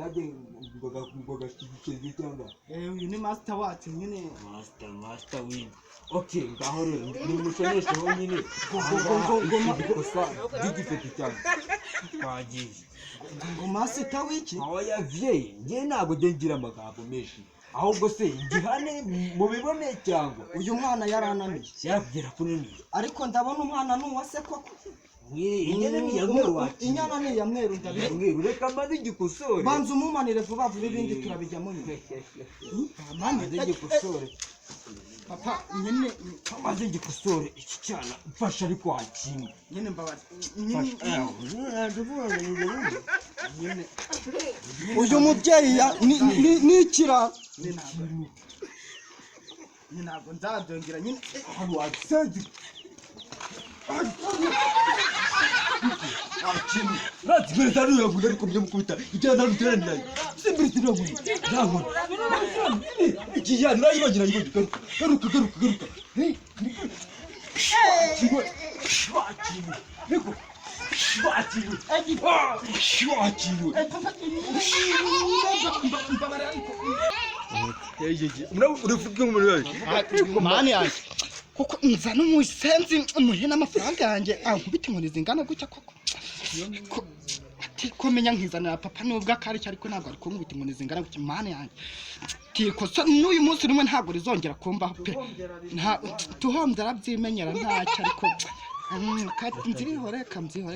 Nanjye ngo gashyigikirizwe cyangwa Uyu ni master wacu nyine. Master, master win. Okay, ngaho rero nimushonesheho nyine. Ikosa ry'igifeti cyane twagiye. Ngo master w'iki? Oya vye, njye ntabwo njye ngira amagambo menshi, ahubwo se ngihane mubibone cyangwa? Uyu mwana yarananiye. Yarabwira kunaniye. Ariko ndabona umwana ni uwa se koko. Inyana ni iya mweru wakira. Inyana ni iya mweru, ndabizi. Mweru, reka maze igikosore. Banza umumanire vuba vuba, ibindi turabijyamo nyuma. Maze igikosore. Papa nyine. Maze igikosore iki cyana, mfasha ariko wakinga. Nyine mbabazi nyine. Nyine uyu mubyeyi ni ikirara. Nyine ntabwo nzabyongera nyine. Hano wabisanze natibere ntanuyagura, ariko mujya icyo ntanuteranirayo simbere sinagura ntankora ikiyana nayibagira ngo garuka garuka garuka garuka wakiwe niko wakiwe wakiwe. Mbabarira ariko. Uravuga umuntu. Mani yanjye kuko nza n'umusenzi muhe n'amafaranga yanjye ankubita inkoni zingana gutya koko. Ati ko menya nkizanira papa nubwo akaricyo, ariko ntabwo ari kunkubita inkoni zingana gutya. Mani yanjye tikosa n'uyu munsi rimwe ntabwo rizongera kumbaho pe. Nta tuhombye arabyimenyera ntacyo, ariko nzihore kambyihore.